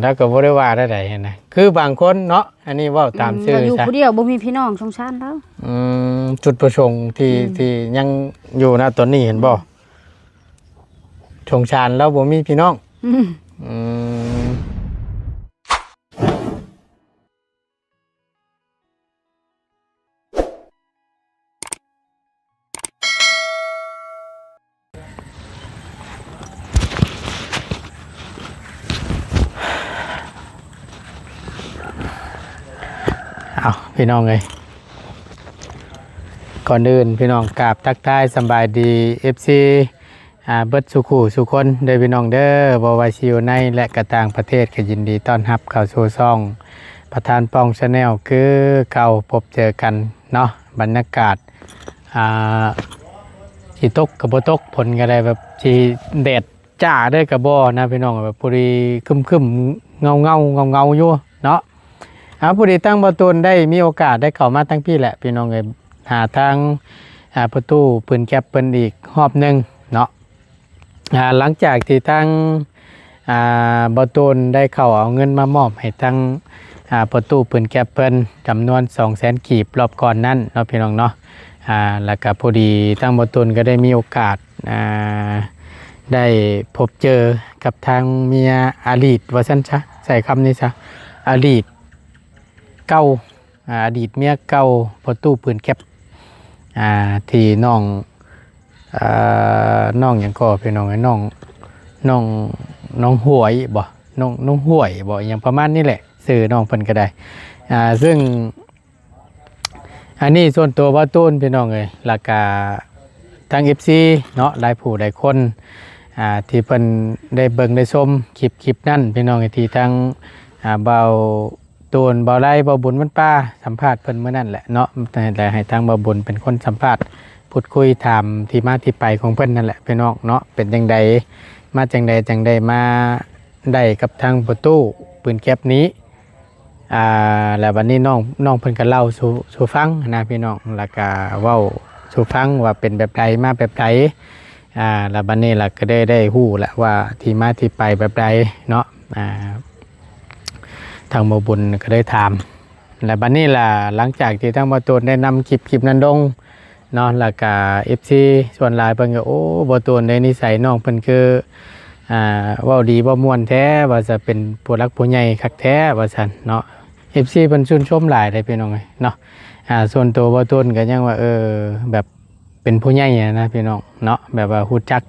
ລາວກໍບໍ່ໄດ້ວ່າໃດໆຫັ້ນນະ ຄືບາງຄົນເນາະ ອັນນີ້ເວົ້າຕາມຊື່ ອືມ ລາວຢູ່ ຊະ ຜູ້ດຽວ ບໍ່ມີພີ່ນ້ອງ ສົງສານລາວ. ອືມ ຈຸດປະສົງທີ່ ອືມ ທີ່ຍັງຢູ່ນະຕອນນີ້ ເຫັນບໍ່? ອືມ ສົງສານລາວບໍ່ມີພີ່ນ້ອງ. ອືມ ອືມ. ເອົາ ພີ່ນ້ອງເອີຍ ກ່ອນອື່ນ ພີ່ນ້ອງ ກາບທັກທາຍສະບາຍດີ ເອັຟຊີ ອ່າ ເບິດສູ່ຄູ່ສູ່ຄົນເດີພີ່ນ້ອງເດີ ບໍ່ວ່າຊິຢູ່ໃນ ແລະ ກະຕ່າງປະເທດ ກໍຍິນດີຕ້ອນຮັບເຂົ້າສູ່ຊ່ອງປະທານປ່ອງ Channel ຄືເກົ່າ ພົບເຈີກັນເນາະ. ບັນຍາກາດ ອ່າ ຊິຕົກກໍບໍ່ຕົກ ຝົນກໍໄດ້ແບບຊິແດດຈ້າເດີກໍບໍ່ນະພີ່ນ້ອງ ແບບພໍດີຄຶ້ມໆ ເງົາໆ ເງົາໆ ຢູ່ເນາະ. ອ່າ ພໍດີທາງບ່າວຕູນໄດ້ມີໂອກາດໄດ້ເຂົ້າມາທາງພີ້ແຫຼະພີ່ນ້ອງເອີຍ ຫາທາງ ອ່າ ພໍ່ຕູ້ປືນແກັບເພິ່ນອີກຮອບໜຶ່ງເນາະ. ອ່າ ຫຼັງຈາກທີ່ທາງ ອ່າ ບ່າວຕູນໄດ້ເຂົ້າເອົາເງິນມາມອບໃຫ້ທາງ ອ່າ ພໍ່ຕູ້ປືນແກັບເພິ່ນຈຳນວນສອງແສນກີບລອບກ່ອນນັ້ນເນາະ ພີ່ນ້ອງເນາະ. ອ່າ ແລ້ວກໍພໍດີທາງບ່າວຕູນກໍໄດ້ມີໂອກາດ ອ່າ ໄດ້ພົບເຈີກັບທາງເມຍອະດີດວ່າຊັ້ນຊະ ໃຊ້ຄຳນີ້ຊະ ອະດີດເກົ່າ ອາ ອາດີດເມຍເກົ່າພໍ່ຕູ້ປືນແກັບ ອາ ທີ່ນ້ອງ ເອີ ນ້ອງຫຍັງກໍພີ່ນ້ອງເອີຍ ນ້ອງ ນ້ອງ ນ້ອງຫວຍບໍ ນ້ອງ ນ້ອງຫວຍບໍ ອີ່ຫຍັງປະມານນີ້ແຫຼະ ຊື່ນ້ອງເພິ່ນກໍໄດ້ ອາ ເຊິ່ງອັນນີ້ສ່ວນຕົວບ່າວຕູນພີ່ນ້ອງເອີຍ ແລ້ວກະທາງເອັຟຊີເນາະ ຫຼາຍຜູ້ຫຼາຍຄົນ ອາ ທີ່ເພິ່ນໄດ້ເບິ່ງໄດ້ຊົມຄລິບ ຄລິບນັ້ນພີ່ນ້ອງເອີຍ ທີ່ທາງ ອາ ບ່າວ ໂຕນ ບ່າວໄລ ບ່າວບຸນ ມັນປ່າ ສຳພາດເພິ່ນມື້ນັ້ນແຫຼະເນາະ ແລະ ໃຫ້ທາງບ່າວບຸນເປັນຄົນສຳພາດ ພູດຄຸຍ ຖາມທີ່ມາທີ່ໄປຂອງເພິ່ນນັ້ນແຫຼະພີ່ນ້ອງເນາະ ເປັນຈັ່ງໃດ ມາຈັ່ງໃດ ຈັ່ງໄດ້ມາໄດ້ກັບທາງພໍ່ຕູ້ປືນແກັບນີ້ ອ່າ ແລ້ວບັດນີ້ນ້ອງ ນ້ອງເພິ່ນກໍເລົ່າສູ່ ສູ່ຟັງນະພີ່ນ້ອງ ແລ້ວກໍເວົ້າສູ່ຟັງວ່າເປັນແບບໃດ ມາແບບໃດ ອ່າ ແລ້ວບັດນີ້ລະກໍໄດ້ ໄດ້ຮູ້ລະວ່າທີ່ມາທີ່ໄປແບບໃດເນາະ ອ່າ ທາງບ່າວບຸນກໍໄດ້ຖາມ ແລ້ວບັດນີ້ລະ ຫຼັງຈາກທີ່ທາງບ່າວໂຕນໄດ້ນຳຄລິບ ຄລິບນັ້ນລົງເນາະ ແລ້ວກະເອັຟຊີສ່ວນຫຼາຍເພິ່ນກໍ ໂອ້ ບ່າວໂຕນເດ້ ນິໄສນ້ອງເພິ່ນຄື ອ່າ ເວົ້າດີເວົ້າມ່ວນແທ້ ວ່າຈະເປັນຜູ້ຫຼັກຜູ້ໃຫຍ່ຄັກແທ້ ວ່າຊັ້ນເນາະ ເອັຟຊີເພິ່ນຊື່ນຊົມຫຼາຍເດ້ພີ່ນ້ອງເອີຍເນາະ ອ່າ ສ່ວນໂຕບ່າວໂຕນກໍຍັງວ່າ ເອີ ແບບ ເປັນຜູ້ໃຫຍ່ນະພີ່ນ້ອງເນາະ ແບບວ່າຮູ້ຈັກ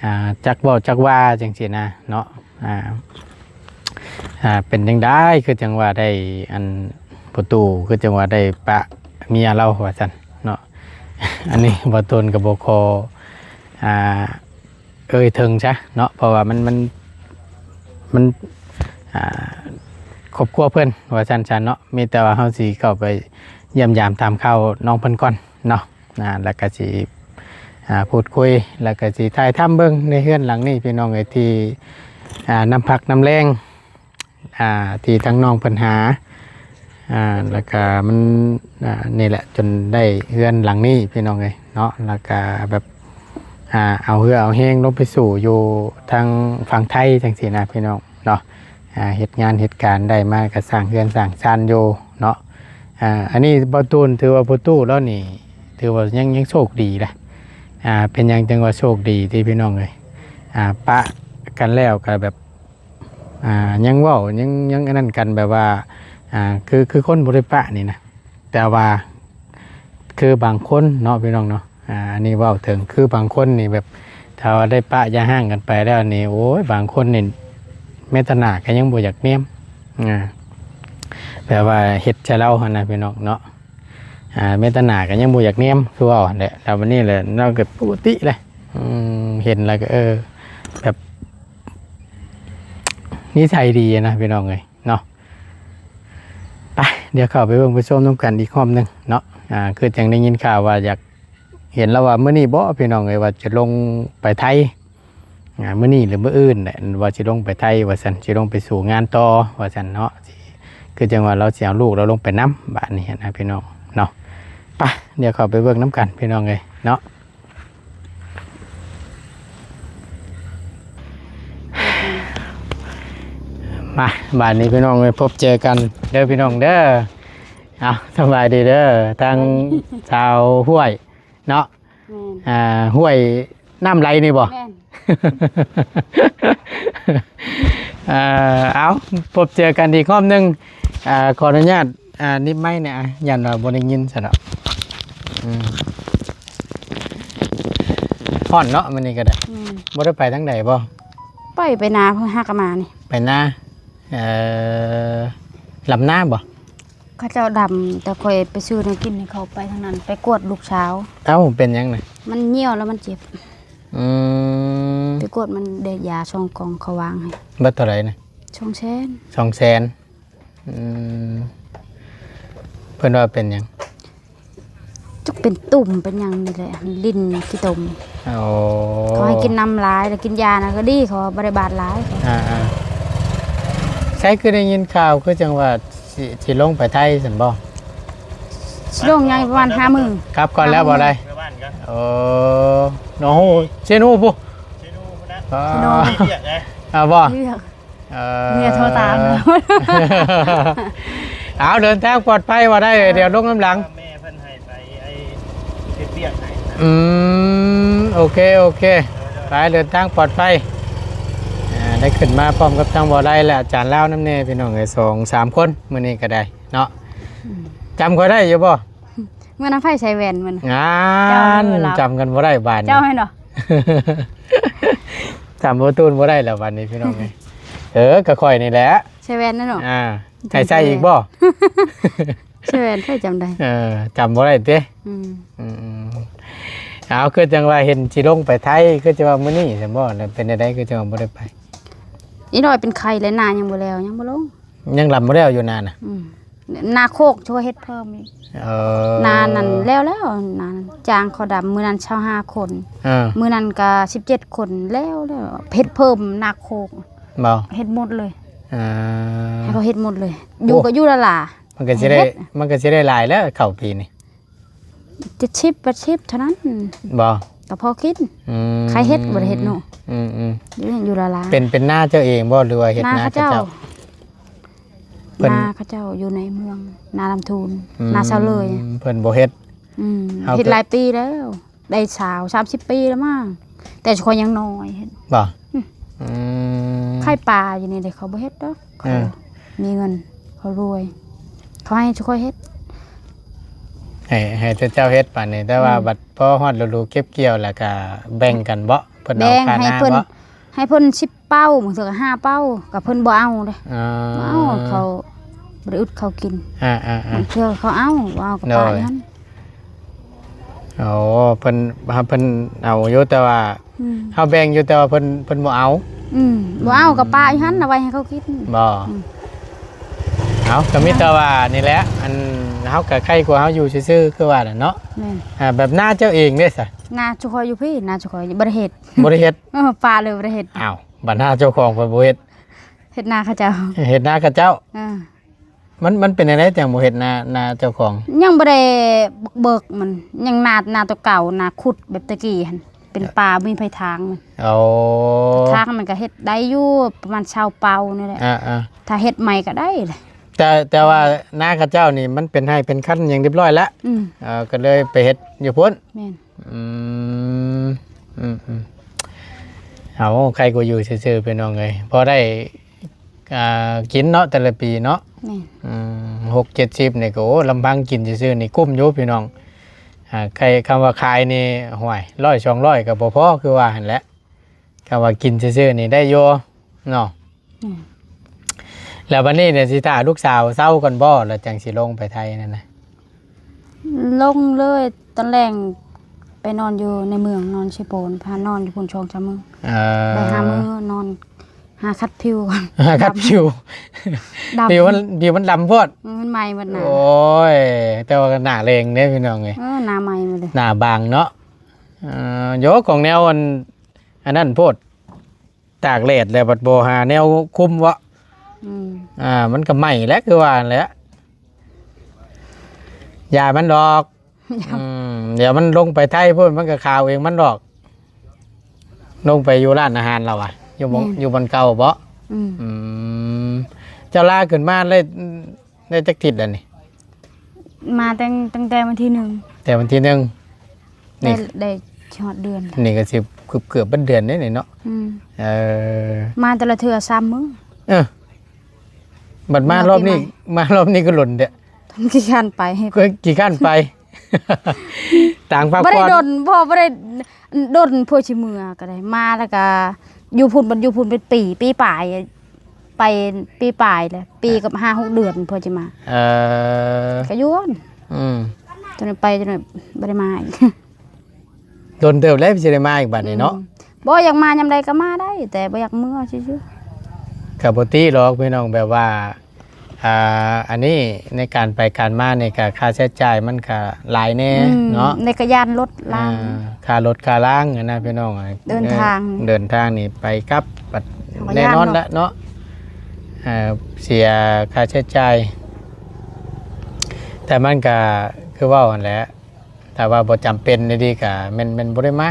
ອ່າ ຈັກເວົ້າຈັກວ່າຈັ່ງຊີ້ນະເນາະ ອ່າ ອ່າ ເປັນຈັ່ງໃດຄືຈັ່ງວ່າໄດ້ ອັນ ປະຕູ ຄືຈັ່ງວ່າໄດ້ປະເມຍລາວວ່າຊັ້ນເນາະ ອັນນີ້ບ່າວໂຕນກໍບໍ່ຂໍ ອ່າ ເອີ່ຍເຖິງຊະເນາະ ເພາະວ່າມັນ ມັນ ມັນ ອ່າ ຄອບຄົວເພິ່ນວ່າຊັ້ນຊະເນາະ ມີແຕ່ວ່າເຮົາຊິເຂົ້າໄປຢ້ຽມຢາມຖາມຂ່າວນ້ອງເພິ່ນກ່ອນເນາະ. ອ່າ ແລ້ວກະຊິ ອ່າ ພູດຄຸຍ ແລ້ວກະຊິຖ່າຍທຳເບິ່ງໃນເຮືອນຫຼັງນີ້ພີ່ນ້ອງເອີຍ ທີ່ ອ່າ ນ້ຳພັກນ້ຳແຮງ ອ່າ ທີ່ທາງນ້ອງເພິ່ນຫາ ອ່າ ແລ້ວກະມັນ ອ່າ ນີ້ແຫຼະ ຈົນໄດ້ເຮືອນຫຼັງນີ້ພີ່ນ້ອງເອີຍເນາະ ແລ້ວກະແບບ ອ່າ ເອົາເຫື່ອເອົາແຮງລົງໄປສູ້ຢູ່ທາງຝັ່ງໄທຈັ່ງຊີ້ນະພີ່ນ້ອງເນາະ ອ່າ ເຮັດງານເຮັດການໄດ້ມາກະສ້າງເຮືອນສ້າງຊານຢູ່ເນາະ ອ່າ ອັນນີ້ບ່າວຕູນ ຖືວ່າພໍ່ຕູ້ລາວນີ້ ຖືວ່າຍັງ ຍັງໂຊກດີນະ ອ່າ ເປັນຫຍັງຈຶ່ງວ່າໂຊກດີຕິພີ່ນ້ອງເອີຍ ອ່າ ປະກັນແລ້ວກະແບບ ອ່າ ຍັງເວົ້າ ຍັງ ຍັງອັນນັ້ນກັນ ແບບວ່າ ອ່າ ຄື ຄືຄົນບໍ່ໄດ້ປະນີ້ນະ ແຕ່ວ່າຄືບາງຄົນເນາະພີ່ນ້ອງເນາະ ອ່າ ອັນນີ້ເວົ້າເຖິງຄືບາງຄົນນີ້ແບບ ຖ້າວ່າໄດ້ປະຢ່າຮ້າງກັນໄປແລ້ວນີ້ ໂອ້ຍ ບາງຄົນນີ້ແມ້ແຕ່ໜ້າກໍຍັງບໍ່ຢາກແນມ ອ່າ ແບບວ່າເຮັດໃສ່ລາວຫັ້ນນະພີ່ນ້ອງເນາະ ອ່າ ແມ້ແຕ່ໜ້າກໍຍັງບໍ່ຢາກແນມ ຄືເວົ້າຫັ້ນແຫຼະ ແລ້ວບັດນີ້ແຫຼະ ລາວກໍປົກກະຕິເລີຍ ອືມ ເຫັນແລ້ວກໍ ເອີ ແບບ ນິໄສດີນະພີ່ນ້ອງເອີຍເນາະ ໄປ ດຽວເຂົ້າໄປເບິ່ງໄປຊົມນຳກັນອີກຮອບໜຶ່ງເນາະ ອ່າ ຄືຈັ່ງໄດ້ຍິນຂ່າວວ່າຢາກເຫັນລາວວ່າມື້ນີ້ບໍພີ່ນ້ອງເອີຍ ວ່າຈະລົງໄປໄທ ອ່າ ມື້ນີ້ຫຼືມື້ອື່ນແຫຼະ ວ່າຊິລົງໄປໄທວ່າຊັ້ນ ຊິລົງໄປສູ້ງານຕໍ່ວ່າຊັ້ນເນາະ ຄືຈັ່ງວ່າລາວຊິເອົາລູກລາວລົງໄປນຳບາດນີ້ນະພີ່ນ້ອງເນາະ ໄປ ດຽວເຂົ້າໄປເບິ່ງນຳກັນພີ່ນ້ອງເອີຍເນາະ. ມ ມາ ບາດນີ້ພີ່ນ້ອງເອີຍ ພົບເຈີກັນເດີພີ່ນ້ອງເດີ. ເອົາ ສະບາຍດີເດີ ທາງສາວຫ້ວຍເນາະ. ແມ່ນ ອ່າ ຫ້ວຍນ້ຳໄຫຼນີ້ບໍ່? ແມ່ນ ເອີ ເອົາ ພົບເຈີກັນອີກຮອບໜຶ່ງ. ອ່າ ຂໍອະນຸຍາດ ອ່າ ໜິບໄມແດ່ ຢ້ານວ່າບໍ່ໄດ້ຍິນຊັ້ນດອກ. ອືມ ຮ້ອນເນາະ ມື້ນີ້ກໍໄດ້. ແມ່ນ ບໍ່ໄດ້ໄປທາງໃດບໍ່? ໄປ ໄປນາ ຫາກະມານີ້ ໄປນາ. ເອີ ລຳນາບໍ່? ເຂົາເຈົ້າດຳ ແຕ່ຂ້ອຍໄປຊື້ແນວກິນໃຫ້ເຂົາ ໄປທາງນັ້ນ ໄປກວດລູກສາວ. ເອົ້າ ເປັນຫຍັງນະ? ມັນຍ່ຽວແລ້ວມັນເຈັບ. ອືມ ໄປກວດມັນໄດ້ຢາສອງກ່ອງ ເຂົາວາງໃຫ້. ເບິດເທົ່າໃດນະ? ສອງແສນ. ສອງແສນ. ອືມ ເພິ່ນວ່າເປັນຫຍັງ? ຈັກເປັນຕຸ່ມເປັນຫຍັງນີ້ແຫຼະ ຫຼິ້ນຂີ້ຕົມ. ໂອ້ ເຂົາໃຫ້ກິນນ້ຳຫຼາຍ ແລ້ວກິນຢານະກໍດີ ເຂົາວ່າບໍ່ໄດ້ບາດຫຼາຍ. ອ່າໆ ໃສຄືໄດ້ຍິນຂ່າວຄືຈັ່ງວ່າຊິ ຊິລົງໄປໄທຊັ້ນບໍ່? ຊິລົງຍັງປະມານຫ້າມື້. ກັບກ່ອນແລ້ວບໍ່ໄດ້? ໂອ້ ໂນໂຫ ເຊໂນພຸ້ນ ເຊໂນພຸ້ນນະ. ອ່າ ເຮັດວຽກໄງ. ອ່າ ບໍ່ ເຮັດວຽກ. ເອີ ເມຍໂທຕາມ. ເອົາ ເດີນທາງປອດໄພວ່າໄດ້ ດຽວລົງນຳຫຼັງ. ແມ່ເພິ່ນໃຫ້ໄປ ໄອ້ ເຮັດວຽກໃຫ້. ອືມ ໂອເຄ ໂອເຄ ໄປ ເດີນທາງປອດໄພ. ອ່າ ໄດ້ຂຶ້ນມາພ້ອມກັບທາງບໍ່ໄດ້ ແລະ ອາຈານລາວນຳແດ່ ພີ່ນ້ອງເອີຍ ສອງສາມຄົນ ມື້ນີ້ກໍໄດ້ເນາະ. ອືມ ຈຳຂ້ອຍໄດ້ຢູ່ບໍ່? ເມື່ອນັ້ນໃຜໃສ່ແວ່ນມື້ນັ້ນ? ງານ ເຈົ້າ ຈຳກັນບໍ່ໄດ້ບາດນີ້ ເຈົ້າແມ່ນບໍ່? ຈຳບໍ່ຕູນບໍ່ໄດ້ແລ້ວບາດນີ້ ພີ່ນ້ອງເອີຍ. ເອີ ກໍຂ້ອຍນີ້ແຫຼະ ໃສ່ແວ່ນນັ້ນເນາະ. ອ່າ ໃຫ້ໃສ່ອີກບໍ່? ໃສ່ແວ່ນໃຜຈຳໄດ້? ເອີ ຈຳບໍ່ໄດ້ຕິ? ອືມ ອືມໆ ເອົາ ຄືຈັ່ງວ່າເຫັນຊິລົງໄປໄທ ຄືຈັ່ງວ່າມື້ນີ້ຊັ້ນບໍ່? ແລ້ວເປັນແນວໃດ ຄືຈັ່ງວ່າບໍ່ໄດ້ໄປ? ອີນ້ອຍເປັນໄຂ້ ແລະ ນາຍັງບໍ່ແລ້ວ ຍັງບໍ່ລົງ ຍັງລຳບໍ່ແລ້ວຢູ່ນານະ. ອືມ ນາໂຄກຊ່ວຍເຮັດເພີ່ມອີກ. ເອີ ນານັ້ນແລ້ວແລ້ວ ນາຈ້າງເຂົາດຳ ມື້ນັ້ນຊາວຫ້າຄົນ. ເອີ ມື້ນັ້ນກະສິບເຈັດຄົນ ແລ້ວແລ້ວ ເຮັດເພີ່ມນາໂຄກ. ບໍ່ ເຮັດໝົດເລີຍ. ເອີ ໃຫ້ເຂົາເຮັດໝົດເລີຍ. ໂອ້ ຢູ່ກໍຢູ່ລະຫຼາ ມັນກໍຊິໄດ້ ມັນກໍຊິໄດ້ຫຼາຍແລ້ວເຂົ້າປີນີ້. ເຈັດສິບແປດສິບເທົ່ານັ້ນ. ບໍ່ ກໍພໍກິນ. ອືມ ໃຄເຮັດ ບໍ່ໄດ້ເຮັດເນາະ. ອືມໆ ຢູ່ລະລາ. ເປັນ ເປັນນາເຈົ້າເອງບໍ່ ຫຼືວ່າເຮັດນາເຂົາເຈົ້າ? ເຈົ້າ ເພິ່ນ ນາເຂົາເຈົ້າຢູ່ໃນເມືອງ ນາລຳທູນ. ອືມ ນາຊາວເລີຍ ເພິ່ນບໍ່ເຮັດ. ອືມ ເຮັດຫຼາຍປີແລ້ວ ໄດ້ຊາວ ສາມສິບປີແລ້ວມັ້ງ ແຕ່ຂ້ອຍຍັງນ້ອຍເຮັດ. ບໍ່ ອືມ ອືມ ໄຂ່ປາຢູ່ນີ້ເດ້ ເຂົາບໍ່ເຮັດດອກ. ເອີ ເຂົາມີເງິນ ເຂົາລວຍ ເຂົາໃຫ້ຊຸຂ້ອຍເຮັດ. ໃຫ້ ໃຫ້ເຈົ້າເຮັດປານນີ້ ແຕ່ວ່າ ອືມ ບັດພໍຮອດລະດູເກັບກ່ຽວແລ້ວກະແບ່ງກັນເບາະ? ເພິ່ນເອົາຄ່ານາເບາະ? ແບ່ງໃຫ້ເພິ່ນ ໃຫ້ເພິ່ນສິບເປົ້າ ບາງເທື່ອກໍຫ້າເປົ້າ ກໍເພິ່ນບໍ່ເອົາເດ້. ອໍ ບໍ່ເອົາ ເຂົາບໍ່ໄດ້ອຶດເຂົາກິນ. ອ່າໆໆ ບາງເທື່ອເຂົາເອົາ ບໍ່ເອົາກໍປະຢູ່ຫັ້ນ. ໂອ້ ເພິ່ນ ເພິ່ນເອົາຢູ່ ແຕ່ວ່າ ອືມ ເຮົາແບ່ງຢູ່ ແຕ່ວ່າເພິ່ນ ເພິ່ນບໍ່ເອົາ. ອືມ ບໍ່ເອົາກໍປະຢູ່ຫັ້ນ ເອົາໄວ້ໃຫ້ເຂົາກິນ. ບໍ່ ອືມ ເອົາ ກໍມີແຕ່ວ່ານີ້ແຫຼະ ອັນ ເຮົາກໍໄຄກວ່າເຮົາຢູ່ຊື່ໆ ຄືວ່ານັ້ນເນາະ. ແມ່ນ ອ່າ ແບບນາເຈົ້າເອງເດ້ຊະ? ນາຈຸຂ້ອຍຢູ່ພີ້ ນາຈຸຂ້ອຍບໍ່ໄດ້ເຮັດ. ບໍ່ໄດ້ເຮັດ? ເອີ ປະເລີຍ ບໍ່ໄດ້ເຮັດ. ອ້າວ ບັດນາເຈົ້າຂອງເພິ່ນບໍ່ເຮັດ? ເຮັດນາເຂົາເຈົ້າ. ເຮັດນາເຂົາເຈົ້າ. ເອີ ມັນ ມັນເປັນແນວໃດຈັ່ງບໍ່ເຮັດນາ ນາເຈົ້າຂອງ? ຍັງບໍ່ໄດ້ເບີກມັນ ຍັງນາ ນາຕົວເກົ່າ ນາຂຸດແບບແຕ່ກີ້ຫັ້ນ ເປັນປ່າ ບໍ່ມີໃຜຖາງມັນ. ໂອ້ ຖາງມັນກໍເຮັດໄດ້ຢູ່ປະມານຊາວເປົານີ້ແຫຼະ. ອ່າໆ ຖ້າເຮັດໃໝ່ກໍໄດ້ແຫຼະ. ແຕ່ ແຕ່ວ່ານາເຂົາເຈົ້ານີ້ມັນເປັນໄຮ່ເປັນຄັນຫຍັງຮຽບຮ້ອຍແລ້ວ. ອືມ ເອີ ກໍເລີຍໄປເຮັດຢູ່ພຸ້ນ. ແມ່ນ. ອືມ ອືມໆ ເອົາ ໃຄກວ່າຢູ່ຊື່ໆ ພີ່ນ້ອງເອີຍ ພໍໄດ້ ອ່າ ກິນເນາະ ແຕ່ລະປີເນາະ. ແມ່ນ. ອືມ ຫົກເຈັດສິບນີ້ກໍ ໂອ້ ລຳພັງກິນຊື່ໆນີ້ກຸ້ມຢູ່ພີ່ນ້ອງ. ອ່າ ໃຄ ຄຳວ່າຂາຍນີ້ ຫ້ວຍ ຮ້ອຍສອງຮ້ອຍກໍບໍ່ພໍຄືວ່າຫັ້ນແຫຼະ. ຄຳວ່າກິນຊື່ໆນີ້ໄດ້ຢູ່ເນາະ. ອືມ ແລ້ວບັດນີ້ນີ້ຊິຖ້າລູກສາວເຊົາກ່ອນບໍ່ ແລ້ວຈັ່ງຊິລົງໄປໄທນັ້ນນະ? ລົງເລີຍ ຕອນແລງໄປນອນຢູ່ໃນເມືອງ ນອນເຊໂປນ ພານອນຢູ່ພຸ້ນສອງສາມມື້. ເອີ ໄດ້ຫ້າມື້ ນອນຫາຂັດຜິວກ່ອນ. ຫາຂັດຜິວ ດຳ ຜິວມັນ ຜິວມັນດຳໂພດ. ອືມ ມັນໄໝ້ໝົດໜ້າ. ໂອ້ຍ ແຕ່ວ່າໜ້າແລງເດ້ພີ່ນ້ອງເອີຍ. ເອີ ໜ້າໄໝ້ໝົດເລີຍ ໜ້າບາງເນາະ. ເອີ ໂຢ ຂອງແນວອັນ ອັນນັ້ນໂພດ ຕາກແດດແລ້ວບັດບໍ່ຫາແນວຄຸມເວາະ. ອືມ ອ່າ ມັນກໍໄໝ້ແຫຼະ ຄືວ່າຫັ້ນແຫຼະ. ຢ່າມັນດອກ. ອືມ ດຽວມັນລົງໄປໄທພຸ້ນ ມັນກໍຂາວເອງມັນດອກ. ລົງໄປຢູ່ຮ້ານອາຫານລາວວ່າ ຢູ່ໝ່ອງ ແມ່ນ ຢູ່ບ່ອນເກົ່າເບາະ? ອືມ ອືມ ເຈົ້າລາຂຶ້ນມາໄດ້ ໄດ້ຈັກທິດແລ້ວນີ້? ມາຕັ້ງ ຕັ້ງແຕ່ວັນທີໜຶ່ງ ແຕ່ວັນທີໜຶ່ງ ນີ້ ໄດ້ ໄດ້ຮອດເດືອນແລ້ວ ນີ້ກໍຊິເກືອບ ເກືອບເບິດເດືອນເດ້ນີ້ເນາະ. ອືມ ເອີ ມາແຕ່ລະເທື່ອສາມມື້. ເອີ ບັດມາ ມາ ລອບນີ້ ປີໃໝ່ ມາລອບນີ້ກໍດົນແທ້ ຂີ້ຄ້ານໄປ ກໍຂີ້ຄ້ານໄປ ຕ່າງພັກຜ່ອນ ບໍ່ໄດ້ດົນ ບໍ່ ບໍ່ໄດ້ດົນ ເພື່ອຊິເມືອກໍໄດ້ ມາແລ້ວກໍຢູ່ພຸ້ນ ບັດຢູ່ພຸ້ນເປັນປີ ປີປາຍ ໄປປີປາຍແລ້ວ ປີກັບຫ້າຫົກເດືອນເພື່ອຊິມາ. ເອີ ກໍຢູ່ຫັ້ນ. ອືມ ຈົນໄປ ຈົນບໍ່ໄດ້ມາອີກ. ດົນເຕີບແລ້ວຊິໄດ້ມາອີກບັດນີ້ເນາະ. ອືມ ບໍ່ ຢາກມາຍາມໃດກໍມາໄດ້ ແຕ່ບໍ່ຢາກເມືອຊື່ໆ. ກໍບໍ່ຕິດອກພີ່ນ້ອງ ແບບວ່າ ອ່າ ອັນນີ້ໃນການໄປການມານີ້ກໍຄ່າໃຊ້ຈ່າຍມັນກໍຫຼາຍແດ່ ອືມ ເນາະ ໃນກະຍານລົດລາງ ອ່າ ຄ່າລົດຄ່າລາງຫັ້ນນະພີ່ນ້ອງ. ເດີນທາງ ເດີນທາງນີ້ໄປກັບ ແນ່ນອນລະເນາະ ອ່າ ເສຍຄ່າໃຊ້ຈ່າຍ ແຕ່ມັນກໍຄືເວົ້າຫັ້ນແຫຼະ ຖ້າວ່າບໍ່ຈຳເປັນອີ່ຫຼີກະແມ່ນ ແມ່ນບໍ່ໄດ້ມາ.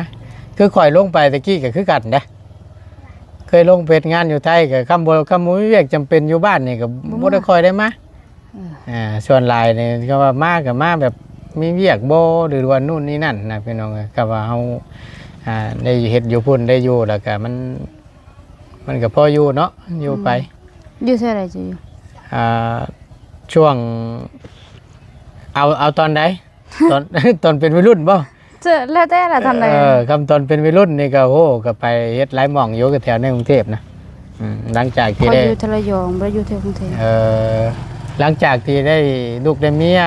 ຄືຂ້ອຍລົງໄປແຕ່ກີ້ກໍຄືກັນເດ້ ເຄີຍລົງໄປເຮັດງານຢູ່ໄທກໍ ຄຳບໍ່ ຄຳບໍ່ມີວຽກຈຳເປັນຢູ່ບ້ານນີ້ກໍບໍ່ ບໍ່ ບໍ່ໄດ້ຄ່ອຍໄດ້ມາ. ເອີ ອ່າ ສ່ວນຫຼາຍນີ້ກໍວ່າມາກໍມາແບບມີວຽກບໍ່ ຫຼືວ່ານູ້ນນີ້ນັ້ນນະພີ່ນ້ອງເອີຍ. ກໍວ່າເຮົາ ອ່າ ໄດ້ເຮັດຢູ່ພຸ້ນໄດ້ຢູ່ ແລ້ວກໍມັນ ມັນກໍພໍຢູ່ເນາະ ຢູ່ໄປ. ອືມ ຢູ່ແຖວໃດເຈົ້າຢູ່? ອ່າ ຊ່ວງ ເອົາ ເອົາຕອນໃດ? ຕອນ ຕອນເປັນໄວລຸ້ນບໍ່? ເຈົ້າ ແລ້ວແຕ່ລະທ່ານໃດ. ເອີ ຄຳຕອນເປັນໄວລຸ້ນນີ້ກໍ ໂອ້ ກໍໄປເຮັດຫຼາຍໝ່ອງຢູ່ ກໍແຖວໃນກຸງເທບນະ. ອືມ ຫຼັງຈາກທີ່ໄດ້ ຂ້ອຍຢູ່ແຖວລະຍອງ ບໍ່ໄດ້ຢູ່ແຖວກຸງເທບ. ເອີ ຫຼັງຈາກທີ່ໄດ້ລູກໄດ້ເມຍ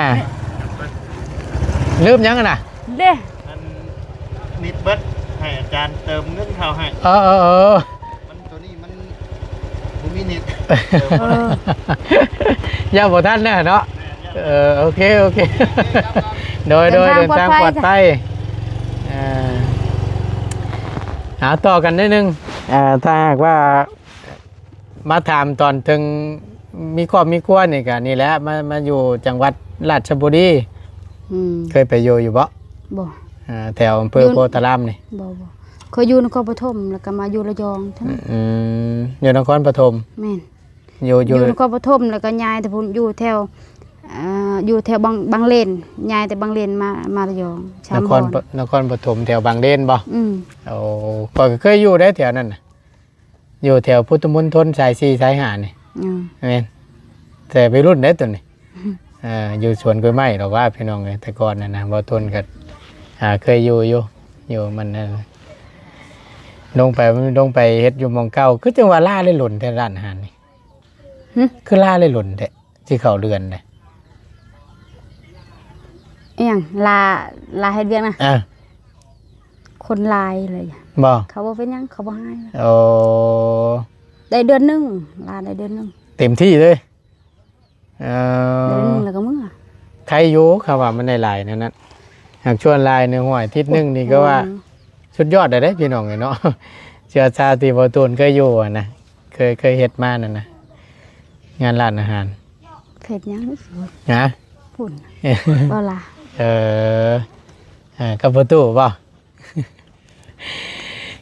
ລືມຫຍັງຫັ້ນນະ? ເດ້ ອັນ ນິດເບິດ ໃຫ້ອາຈານເຕີມເງິນເຂົ້າໃຫ້. ເອີ ເອີ ເອີ ມັນ ໂຕນີ້ມັນ ບໍ່ມີເນັດ ເຕີມບໍ່ໄດ້. ເອີ ຢ້ານບໍ່ທັນແລ້ວເນາະ. ເອີ ໂອເຄ ໂອເຄ ໂດຍ ໂດຍ ເດີນທາງປອດໄພ ເດີນທາງປອດໄພ. ເອີ ເອົາ ຕໍ່ກັນໜ້ອຍໜຶ່ງ ເອີ ຖ້າຫາກວ່າມາຖາມຕອນເຖິງມີຄອບມີຄົວນີ້ກະນີ້ແຫຼະ ມາ ມາຢູ່ຈັງຫວັດລາຊະບູລີ. ອືມ ເຄີຍໄປຢູ່ ຢູ່ບໍ່? ບໍ່. ອ່າ ແຖວອຳເພີໂພທາລາມນີ້? ບໍ່ ບໍ່ ເຄີຍຢູ່ນະຄອນປະຖົມ ແລ້ວກໍມາຢູ່ລະຍອງເທົ່ານັ້ນ. ອືມ ຢູ່ນະຄອນປະຖົມ. ແມ່ນ ຢູ່ ຢູ່ ຢູ່ນະຄອນປະຖົມ ແລ້ວກໍຍ້າຍແຕ່ພຸ້ນ ຢູ່ແຖວ ເອີ ຢູ່ແຖວບາງ ບາງເລນ ຍ້າຍແຕ່ບາງເລນມາ ມາລະຍອງ ສາມ ນະຄອນ ນະຄອນປະຖົມແຖວບາງເລນບໍ່? ອືມ ໂອ້ ຂ້ອຍກໍເຄີຍຢູ່ເດ້ແຖວນັ້ນນະ ຢູ່ແຖວພຸດທະມົນທົນສາຍສີ່ສາຍຫ້ານີ້. ອືມ ແມ່ນ ແຕ່ໄວລຸ້ນເດ້ໂຕນີ້. ເອີ ຢູ່ສວນກ້ວຍໄມ້ດອກວ່າ ພີ່ນ້ອງເອີຍ ແຕ່ກ່ອນນັ້ນນະ ບໍ່ທົນກໍ ອ່າ ເຄີຍຢູ່ ຢູ່ ຢູ່ມັນນັ້ນ ລົງໄປ ລົງໄປເຮັດຢູ່ໝ່ອງເກົ່າ. ຄືຈັ່ງວ່າລາໄດ້ດົນແທ້ຮ້ານອາຫານນີ້? ຫຶ? ຄືລາໄດ້ດົນແທ້ ຊິເຂົ້າເດືອນເດ້. ອີຫຍັງ? ລາ ລາເຮັດວຽກນະ? ອ່າ ຄົນຫຼາຍເລີຍ. ບໍ່? ເຂົາບໍ່ເປັນຫຍັງ ເຂົາບໍ່ຮ້າຍ. ໂອ້ ໄດ້ເດືອນໜຶ່ງ ລາໄດ້ເດືອນໜຶ່ງ ເຕັມທີ່ເລີຍ. ເອີ ເດືອນໜຶ່ງແລ້ວກໍເມືອ. ໄຄຢູ່ ຄຳວ່າມັນໄດ້ຫຼາຍແນວນັ້ນ ຫາກຊວນຫຼາຍໃນຫ້ວຍ ທິດໜຶ່ງນີ້ກໍວ່າ ອືມ ສຸດຍອດແລ້ວເດ້ ພີ່ນ້ອງເອີຍເນາະ. ເຊື້ອຊາດທີ່ບໍ່ໂຕນເຄີຍຢູ່ຫັ້ນນະ ເຄີຍ ເຄີຍເຮັດມານັ້ນນະ ງານຮ້ານອາຫານ. ເຮັດຫຍັງ? ຮະ? ພຸ້ນ ບໍ່ລະ. ເອີ ເອີ ກັບປະຕູບໍ່?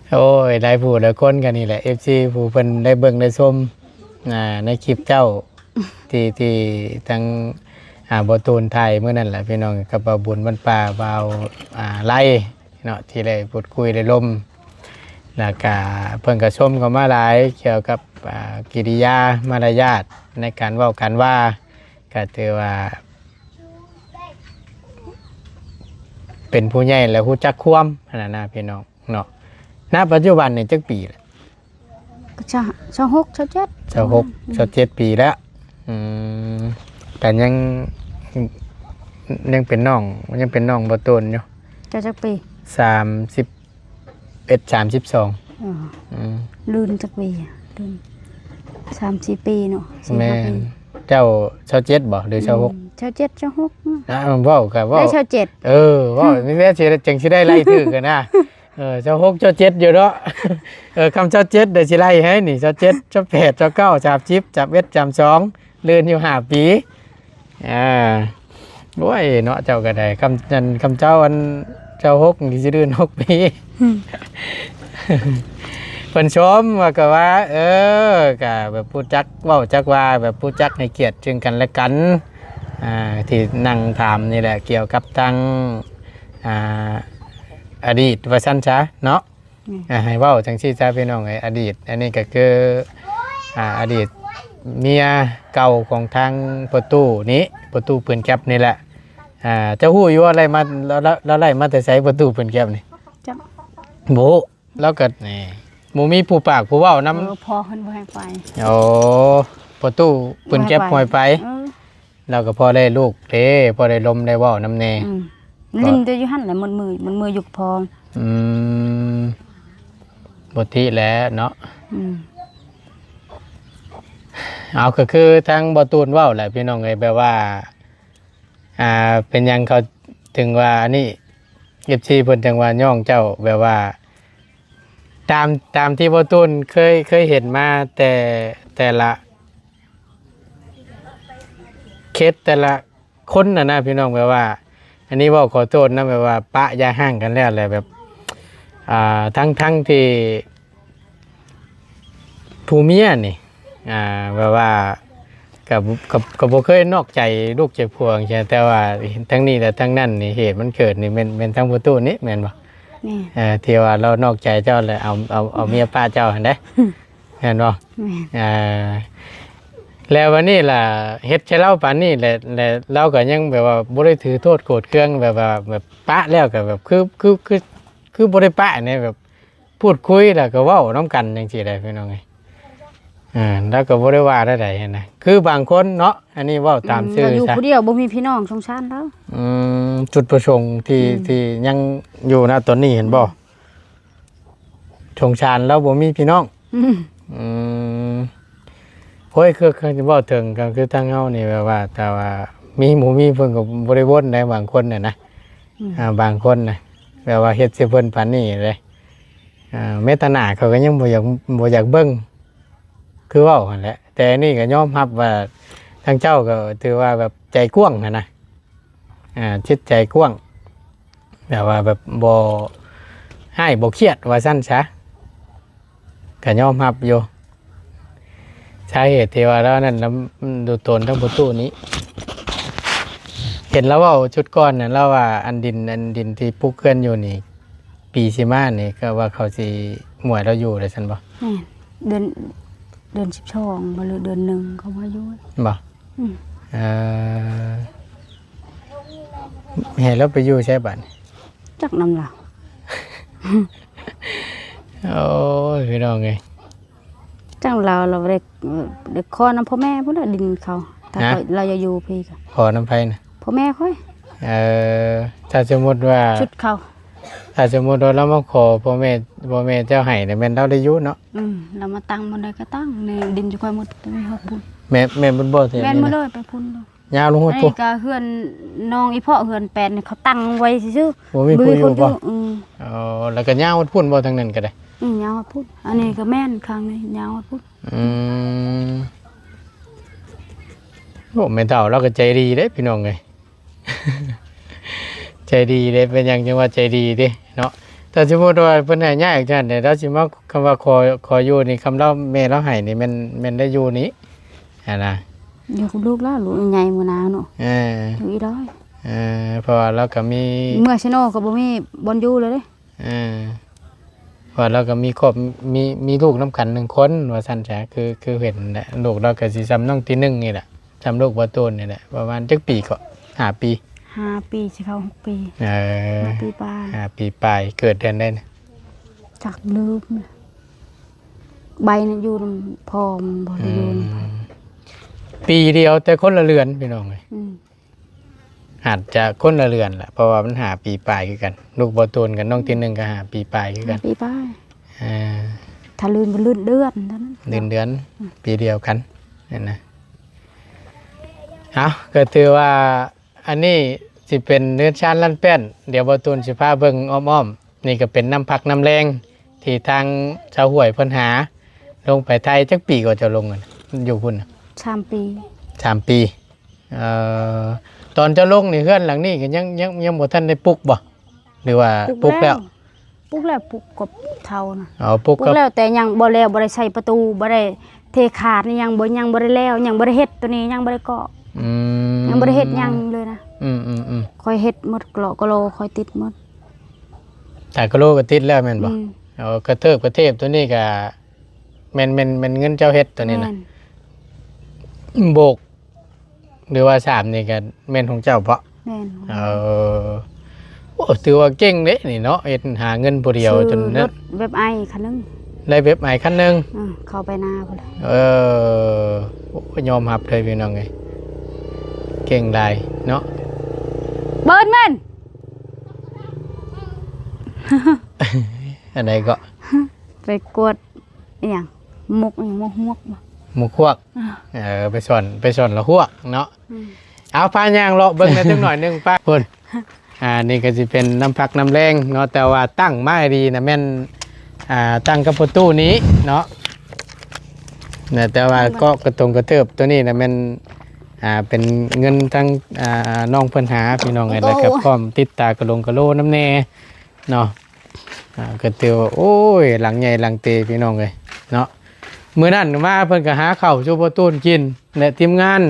ໂອ້ຍ ຫຼາຍຜູ້ຫຼາຍຄົນກໍນີ້ແຫຼະ ເອັຟຊີ ຜູ້ເພິ່ນໄດ້ເບິ່ງໄດ້ຊົມ ອ່າ ໃນຄລິບເຈົ້າ ທີ່ ທີ່ທາງ ອ່າ ບໍ່ຕູນຖ່າຍມື້ນັ້ນແຫຼະ ພີ່ນ້ອງ ກັບບ່າວບຸນບ້ານປ່າ ບ່າວ ອ່າ ໄລເນາະ ທີ່ໄດ້ພູດຄຸຍໄດ້ລົມ ແລ້ວກະເພິ່ນກໍຊົມເຂົ້າມາຫຼາຍກ່ຽວກັບ ອ່າ ກິລິຍາມາລະຍາດໃນການເວົ້າການວ່າ ກໍຖືວ່າເປັນຜູ້ໃຫຍ່ແລ້ວຮູ້ຈັກຄວາມຫັ້ນນະ ພີ່ນ້ອງເນາະ. ນະປັດຈຸບັນນີ້ຈັກປີລະ? ຊາວ ຊາວຫົກ ຊາວເຈັດ ຊາວຫົກ ອືມ ຊາວເຈັດປີແລ້ວ. ອືມ ກໍຍັງ ຍັງເປັນນ້ອງ ຍັງເປັນນ້ອງບໍ່ໂຕນຢູ່. ເຈົ້າຈັກປີ? ສາມສິບ ເອັດ ສາມສິບສອງ. ອໍ ອືມ ລື່ນຈັກປີ? ລືມ ສາມສີ່ປີເນາະ ສີ່ຫ້າປີ. ແມ່ນ. ເຈົ້າຊາວເຈັດບໍ່ ຫຼື ອືມ ຊາວຫົກ? ຊາວເຈັດ ຊາວຫົກ. ອ່າ ເວົ້າກໍເວົ້າ ໄດ້ຊາວເຈັດ. ເອີ ເວົ້າ ອືມ ມີແວະຊິ ຈັ່ງຊິໄດ້ໄລ່ຖືກກັນນະ. ເອີ ຊາວຫົກ ຊາວເຈັດຢູ່ເນາະ. ເອີ ຄຳຊາວເຈັດ ໄດ້ຊິໄລ່ໃຫ້ນີ້ ຊາວເຈັດ ຊາວແປດ ຊາວເກົ້າ ສາມສິບ ສາມເອັດ ສາມສອງ ລື່ນຢູ່ຫ້າປີ. ອ່າ ໂອ້ຍເນາະ ເຈົ້າກໍໄດ້ ຄຳ ອັນ ຄຳເຈົ້າ ອັນ ຊາວຫົກ ນີ້ຊິລື່ນຫົກປີ. ອືມ ໂ ເພິ່ນຊົມວ່າກໍວ່າ ເອີ ກໍແບບຮູ້ຈັກເວົ້າຈັກວ່າ ແບບຮູ້ຈັກໃຫ້ກຽດເຊິ່ງກັນແລະກັນ ອ່າ ທີ່ນັ່ງຖາມນີ້ແຫຼະ ກ່ຽວກັບທາງ ອ່າ ອະດີດວ່າຊັ້ນຊະເນາະ. ແມ່ນ ອ່າ ໃຫ້ເວົ້າຈັ່ງຊີ້ຊະພີ່ນ້ອງເອີຍ ອະດີດ ອັນນີ້ກໍຄື ອ່າ ອະດີດເມຍເກົ່າຂອງທາງພໍ່ຕູ້ນີ້ ພໍ່ຕູ້ປືນແກັບນີ້ແຫຼະ. ອ່າ ເຈົ້າຮູ້ຢູ່ວ່າໄລ່ມາ ລາວ ລາວ ລາວໄລ່ມາແຕ່ໃສ ພໍ່ຕູ້ປືນແກັບນີ້? ຈັກ ບໍ່ຮູ້. ລາວກໍ ນີ້ ບໍ່ມີຜູ້ປາກຜູ້ເວົ້ານຳ. ເອີ ພໍ່ເພິ່ນບໍ່ໃຫ້ໄປ. ໂອ້ ພໍ່ຕູ້ປືນແກັບບໍ່ໃຫ້ໄປ. ເອີ ລາວກໍພໍໄດ້ລູກເດ້ ພໍໄດ້ລົມໄດ້ເວົ້ານຳແດ່. ອືມ ເພາະຫຼິ້ນແຕ່ຢູ່ຫັ້ນແຫຼະ ໝົດມື້ ໝົດມື້ຢູ່ກັບພໍ່. ອືມ ປົກກະຕິແຫຼະເນາະ. ອືມ ເອົາ ກໍຄືທາງບ່າວຕູນເວົ້າແຫຼະພີ່ນ້ອງເອີຍ ແບບວ່າ ອ່າ ເປັນຫຍັງເຂົາເຖິງວ່າອັນນີ້ ເອັຟຊີ ເພິ່ນຈັ່ງວ່າຍ້ອງເຈົ້າ ແບບວ່າ ຕາມ ຕາມທີ່ບ່າວຕູນເຄີຍ ເຄີຍເຫັນມາແຕ່ ແຕ່ລະເຄສ ແຕ່ລະຄົນນະນະ ພີ່ນ້ອງ ແບບວ່າ ອັນນີ້ເວົ້າຂໍໂທດນຳ ແບບວ່າປະຢ່າຮ້າງກັນແລ້ວ ແລ້ວແບບ ອ່າ ທັງ ທັງທີ່ ຜູ້ເມຍນີ້ ອ່າ ແບບວ່າ ກໍ ກໍ ກໍບໍ່ເຄີຍນອກໃຈລູກໃຈຜົວຈັ່ງຊີ້ ແຕ່ວ່າທັງນີ້ແລະທັງນັ້ນນີ້ ເຫດມັນເກີດນີ້ແມ່ນ ແມ່ນທາງພໍ່ຕູ້ນີ້ແມ່ນບໍ່? ແມ່ນ ເອີ ທີ່ວ່າລາວນອກໃຈເຈົ້າແລ້ວເອົາ ເອົາ ເອົາເມຍປະເຈົ້າຫັ້ນເດ້ ແມ່ນບໍ່? ແມ່ນ ເອີ ແລ້ວບັດນີ້ລະ ເຮັດໃສ່ລາວປານນີ້ແຫຼະ ແລະລາວກໍຍັງແບບວ່າບໍ່ໄດ້ຖືໂທດໂກດເຄືອງ ແບບວ່າ ແບບປະແລ້ວກໍແບບ ຄື ຄື ຄື ຄືບໍ່ໄດ້ປະນີ້ ແບບ ພູດຄຸຍແລ້ວກໍເວົ້ານຳກັນຈັ່ງຊີ້ແຫຼະພີ່ນ້ອງເອີຍ. ເອີ ລາວກໍບໍ່ໄດ້ວ່າແນວໃດຫັ້ນນະ ຄືບາງຄົນເນາະ ອັນນີ້ເວົ້າຕາມຊື່ ອືມ ລາວຢູ່ຜູ້ດຽວ ບໍ່ມີພີ່ນ້ອງ ສົງສານລາວ. ອືມ ຈຸດປະສົງທີ່ ອືມ ທີ່ຍັງຢູ່ນະຕອນນີ້ເຫັນບໍ່? ອືມ ສົງສານລາວບໍ່ມີພີ່ນ້ອງ. ອືມ ອືມ ໂອ້ຍ ຄື ຄືເວົ້າເຖິງ ກໍຄືທາງເຮົານີ້ແບບວ່າ ຖ້າວ່າມີບໍ່ມີ ເພິ່ນກໍບໍ່ໄດ້ວົນໃດ ບາງຄົນນະນະ. ອືມ ອ່າ ບາງຄົນນະ ແບບວ່າເຮັດໃສ່ເພິ່ນປານນີ້ເດ້. ອ່າ ແມ້ແຕ່ໜ້າເຂົາກໍຍັງບໍ່ຢາກ ບໍ່ຢາກເບິ່ງ ຄືເວົ້າຫັ້ນແຫຼະ. ແຕ່ອັນນີ້ກໍຍອມຮັບວ່າທາງເຈົ້າກໍຖືວ່າແບບໃຈກວ້າງຫັ້ນນະ ອ່າ ຈິດໃຈກວ້າງ ແບບວ່າແບບບໍ່ຮ້າຍບໍ່ຄຽດວ່າຊັ້ນຊະ ກໍຍອມຮັບຢູ່. ສາເຫດທີ່ວ່າລາວນັ້ນນຳ ດູຕົນທັງປະຕູນີ້ ເຫັນລາວເວົ້າຊຸດກ່ອນນະ ລາວວ່າອັນດິນ ອັນດິນທີ່ປຸກເຮືອນຢູ່ນີ້ ປີຊິມານີ້ ກໍວ່າເຂົາຊິໝວຍລາວຢູ່ໄດ້ຊັ້ນບໍ່? ແມ່ນ ເດືອນ ເດືອນສິບສອງບໍ່ ຫຼືເດືອນໜຶ່ງເຂົາມາຢູ່ບໍ່? ອືມ ເອີ ໃຫ້ລາວໄປຢູ່ໃສບາດນີ້? ຈັກນຳລາວ. ໂອ້ຍ ພີ່ນ້ອງເອີຍ ຈັ່ງລາວ ລາວໄດ້ ໄດ້ຂໍນຳພໍ່ແມ່ພຸ້ນແຫຼະ ດິນເຂົາ ຖ້າ ຮະ? ຂ້ອຍ ລາວຢາກຢູ່ພີ້ກໍ ຂໍນຳໃຜນະ? ພໍ່ແມ່ຂ້ອຍ. ເອີ ຖ້າສົມມຸດວ່າ ຊຸດເຂົາ ຖ້າສົມມຸດວ່າລາວມາຂໍພໍ່ແມ່ ພໍ່ແມ່ເຈົ້າໃຫ້ນີ້ ແມ່ນລາວໄດ້ຢູ່ເນາະ? ອືມ ລາວມາຕັ້ງບ່ອນໃດກໍຕັ້ງ ໃນດິນຈຸຂ້ອຍໝົດ ແຕ່ມີຮອດພຸ້ນ. ແມ່ນ ແມ່ນເບິດບໍ່ແຖວນີ້ນະ? ແມ່ນໝົດເລີຍ ໄປພຸ້ນເລີຍ. ຍາວລົງຮອດພຸ້ນ. ອັນນີ້ກໍເຮືອນນ້ອງອີ່ເພາະ ເຮືອນແປດນີ້ ເຂົາຕັ້ງໄວ້ຊື່ໆ. ບໍ່ມີຜູ້ຢູ່ບໍ່? ອືມ ອໍ ແລ້ວກໍຍາວຮອດພຸ້ນບໍ່ ທາງນັ້ນກໍໄດ້? ອືມ ຍາວຮອດພຸ້ນ. ອັນນີ້ກໍແມ່ນ ຂ້າງນີ້ຍາວຮອດພຸ້ນ. ອືມ ໂອ້ ແມ່ເຖົ້າລາວກໍໃຈດີເດ້ພີ່ນ້ອງເອີຍ ໃຈດີເດ້. ເປັນຫຍັງຈຶ່ງວ່າໃຈດີເດ້ເນາະ? ຖ້າສົມມຸດວ່າເພິ່ນໃຫ້ຍ້າຍອອກຈາກນີ້ ລາວຊິມາ ຄຳວ່າຂໍ ຂໍຢູ່ນີ້ ຄຳລາວ ແມ່ລາວໃຫ້ນີ້ ແມ່ນ ແມ່ນໄດ້ຢູ່ນີ້ຫັ້ນນະ. ຢູ່ກັບລູກລາວ ລູກໃຫຍ່ມື້ໜ້າເນາະ. ເອີ ຢູ່ອີ່ຫຼ້ອຍ. ເອີ ເພາະວ່າລາວກໍມີ ເມືອໄຊໂນກໍບໍ່ມີບ່ອນຢູ່ແລ້ວເດ້. ເອີ ວ່າລາວກໍມີຄອບ ມີ ມີລູກນຳກັນໜຶ່ງຄົນວ່າຊັ້ນຊະ. ຄື ຄືເຫັນແຫຼະ ລູກລາວກໍຊິສ່ຳນ້ອງຕີໜຶ່ງນີ້ແຫຼະ ສ່ຳລູກບ່າວຕູນນີ້ແຫຼະ. ປະມານຈັກປີເກາະ? ຫ້າປີ. ຫ້າປີ ຊິເຂົ້າຫົກປີ. ເອີ ຫ້າປີປາຍ. ຫ້າປີປາຍ. ເກີດເດືອນໃດນະ? ຈັກລືມ. ໃບນັ້ນຢູ່ນຳພໍ່ ມັນບໍ່ໄດ້ຢູ່ນຳໃຜ. ອືມ ປີດຽວແຕ່ຄົນລະເຮືອນ ພີ່ນ້ອງເອີຍ. ອືມ ອາດຈະຄົນລະເຮືອນລະ ເພາະວ່າມັນຫ້າປີປາຍຄືກັນ. ລູກບ່າວຕູນກັບນ້ອງຕີໜຶ່ງກໍຫ້າປີປາຍຄືກັນ. ຫ້າປີປາຍ. ເອີ ຖ້າລື່ນກໍລື່ນເດືອນເທົ່ານັ້ນ. ລື່ນເດືອນ. ອືມ ປີດຽວກັນຫັ້ນນະ. ເອົາ ກໍຖືວ່າອັນນີ້ຊິເປັນເຮືອນຊານລ້ານແປ້ນ. ດຽວບ່າວຕູນຊິພາເບິ່ງອ້ອມໆ. ນີ້ກໍເປັນນ້ຳພັກນ້ຳແຮງ ທີ່ທາງຊາວຫ້ວຍເພິ່ນຫາລົງໄປໄທ. ຈັກປີກໍເຈົ້າລົງຢູ່ພຸ້ນນະ? ສາມປີ. ສາມປີ. ເອີ ຕອນເຈົ້າລົງນີ້ ເຮືອນຫຼັງນີ້ກໍຍັງ ຍັງ ຍັງບໍ່ທັນໄດ້ປຸກບໍ່ ຫຼືວ່າປຸກແລ້ວ? ປຸກແລ້ວ. ປູກແລ້ວ ປູກກອບເທົ່ານະ. ເອົາປູກ ປູກ ກອບ ແລ້ວ ແຕ່ຍັງບໍ່ແລ້ວ ບໍ່ໄດ້ໃສ່ປະຕູ ບໍ່ໄດ້ເທຄາດ ຍັງບໍ່ ຍັງບໍ່ໄດ້ແລ້ວ ຍັງບໍ່ໄດ້ເຮັດໂຕນີ້ ຍັງບໍ່ໄດ້ເກາະ ອືມ ຍັງບໍ່ໄດ້ເຮັດຫຍັງເລີຍນະ. ອືມໆໆ ຂ້ອຍເຮັດໝົດ ເກາະກະໂຫຼຂ້ອຍຕິດໝົດ. ແຕ່ກະໂຫຼກໍຕິດແລ້ວແມ່ນບໍ່? ອືມ ເອົາກະເທີບກະເທບໂຕນີ້ກະ ແມ່ນ ແມ່ນ ແມ່ນເງິນເຈົ້າເຮັດໂຕນີ້ນະ? ແມ່ນ ໂບກ ຫຼືວ່າສາມນີ້ກໍແມ່ນຂອງເຈົ້າເບາະ? ແມ່ນ. ເອີ ໂອ້ ຖືວ່າເກັ່ງເດ້ນີ້ເນາະ ເຮັດຫາເງິນຜູ້ດຽວ ຊື້ລົດ ຈົນນັ້ນ ແບບໄອຄັນໜຶ່ງ ໄດ້ແບບໄອຄັນໜຶ່ງ. ເອີ ເຂົ້າໄປນາພຸ້ນແຫຼະ. ເອີ ໂອ້ ຍອມຮັບເລີຍພີ່ນ້ອງເອີຍ ເກັ່ງຫຼາຍເນາະ. ເບີນແມ່ນ ອັນໃດເກາະ? ໄປກວດ ອີຫຍັງ ໝົກ ອີຫຍັງ ໝົກຮວກບໍ່? ໝົກຮວກ. ເອີ ໄປສອນ ໄປສອນລະຮວກເນາະ. ອືມ ເອົາ ພາຍ່າງເລາະເບິ່ງແດ່ຈັກໜ້ອຍໜຶ່ງ ໄປພຸ້ນ. ອ່າ ນີ້ກໍຊິເປັນນ້ຳພັກນ້ຳແລງເນາະ ແຕ່ວ່າຕັ້ງມາໃຫ້ດີນະ ແມ່ນ ອ່າ ຕັ້ງກັບປະຕູນີ້ເນາະ ນະ ແຕ່ວ່າເກາະກະຕົງກະເທີບໂຕນີ້ນະ ແມ່ນ ອ່າ ເປັນເງິນທາງ ອ່າ ນ້ອງເພິ່ນຫາ ພີ່ນ້ອງເອີຍ. ໂອ້ ແລ້ວກໍພ້ອມຕິດຕາກະຫຼົງກະໂຫຼນຳແດ່ເນາະ. ອ່າ ກໍຖືວ່າ ໂອ້ຍ ຫຼັງໃຫຍ່ຫຼັງເຕ ພີ່ນ້ອງເອີຍເນາະ. ມື້ນັ້ນມາເພິ່ນກໍຫາເຂົ້າສູ່ພໍ່ຕູນກິນ ແລະ ທີມງານ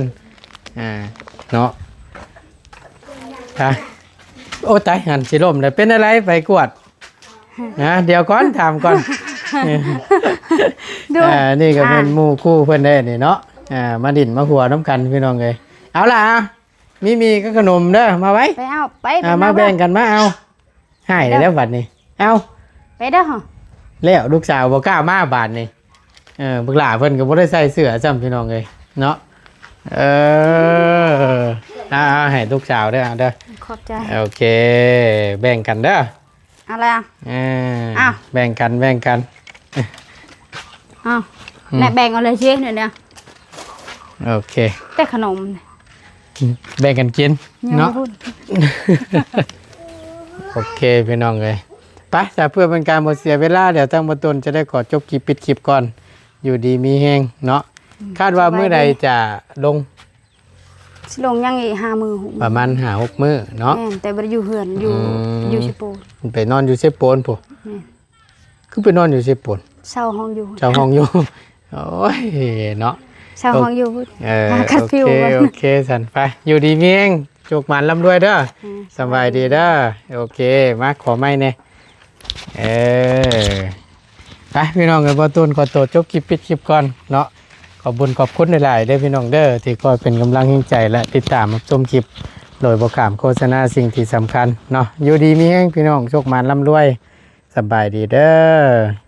ອ່າ ເນາະ. ອ່ະ ໂອ້ ຕາຍ ຫັນຊິລົ້ມແລ້ວ. ເປັນອະໄລໄປກວດ? ນະ ດຽວກ່ອນ ຖາມກ່ອນ. ດູ ອ່າ ນີ້ກໍເປັນ ອ່າ ໝູ່ຄູ່ເພິ່ນເດ້ນີ້ເນາະ. ອ່າ ມາດິ້ນມາຫົວນຳກັນ ພີ່ນ້ອງເອີຍ. ເອົາລະ ມີໝີ່ກັບຂະໜົມເດີ ມາໄວ້ ໄປເອົາ ໄປ ອ່າ ໄປ ມາ ມາແບ່ງກັນມາເອົາ. ຫາຍແລ້ວບັດນີ້. ເອົາ ໄປເດີ. ແລ້ວລູກສາວບໍ່ກ້າມາບາດນີ້. ເອີ ບັກຫຼ້າເພິ່ນກໍບໍ່ໄດ້ໃສ່ເສື້ອຊ້ຳ ພີ່ນ້ອງເອີຍເນາະ. ເອີ ເອົາ ເອົາ ໃຫ້ລູກສາວເດີ ເອົາເດີ. ຂອບໃຈ. ໂອເຄ ແບ່ງກັນເດີ. ເອົາລະ ເອີ ເອົາ ແບ່ງກັນ ແບ່ງກັນ. ເອົາ ອືມ ແລະ ແບ່ງເອົາເລີຍຊິ ນີ້ ໂອເຄ ແຕ່ຂະໜົມ ແບ່ງກັນກິນເນາະ. ໂອເຄ ພີ່ນ້ອງເອີຍ ໄປ ຖ້າເພື່ອເປັນການບໍ່ເສຍເວລາ ດຽວທາງບ່າວຕົ້ນຈະໄດ້ຂໍຈົບຄລິບ ປິດຄລິບກ່ອນ. ຢູ່ດີມີແຮງເນາະ. ອືມ ຄາດວ່າມື້ໃດຈະລົງ? ຊິລົງຍັງອີກຫ້າມື້ ຫົກມື້ ປະມານຫ້າຫົກມື້ເນາະ. ແມ່ນ ແຕ່ບໍ່ໄດ້ຢູ່ເຮືອນ ຢູ່ ອືມ ຢູ່ເຊໂປນ. ໄປນອນຢູ່ເຊໂປນພຸ້ນ? ແມ່ນ. ຄືໄປນອນຢູ່ເຊໂປນ? ເຊົ່າຫ້ອງຢູ່ ເຊົ່າຫ້ອງຢູ່. ໂອ້ຍເນາະ ເຊົ່າຫ້ອງຢູ່ພຸ້ນ. ເອີ ຫາຄັດຟິວ ໂອເຄ ໂອເຄ ຊັ້ນໄປ ຢູ່ດີມີແຮງ ໂຊກໝານລ່ຳລວຍເດີ. ອືມ ສະບາຍດີເດີ. ໂອເຄ ມາຂໍໄມ້ແດ່. ເອີ ໄປ ພີ່ນ້ອງເອີຍ ບ່າວຕູນຂໍໂຕຈົບຄລິບ ປິດຄລິບກ່ອນເນາະ. ຂອບບຸນຂອບຄຸນຫຼາຍໆເດີ ພີ່ນ້ອງເດີ ທີ່ຄອຍເປັນກຳລັງແຮງໃຈ ແລະ ຕິດຕາມຮັບຊົມຄລິບ ໂດຍບໍ່ຂ້າມໂຄສະນາ. ສິ່ງທີ່ສຳຄັນເນາະ ຢູ່ດີມີແຮງ ພີ່ນ້ອງ ໂຊກໝານລ່ຳລວຍ. ສະບາຍດີເດີ.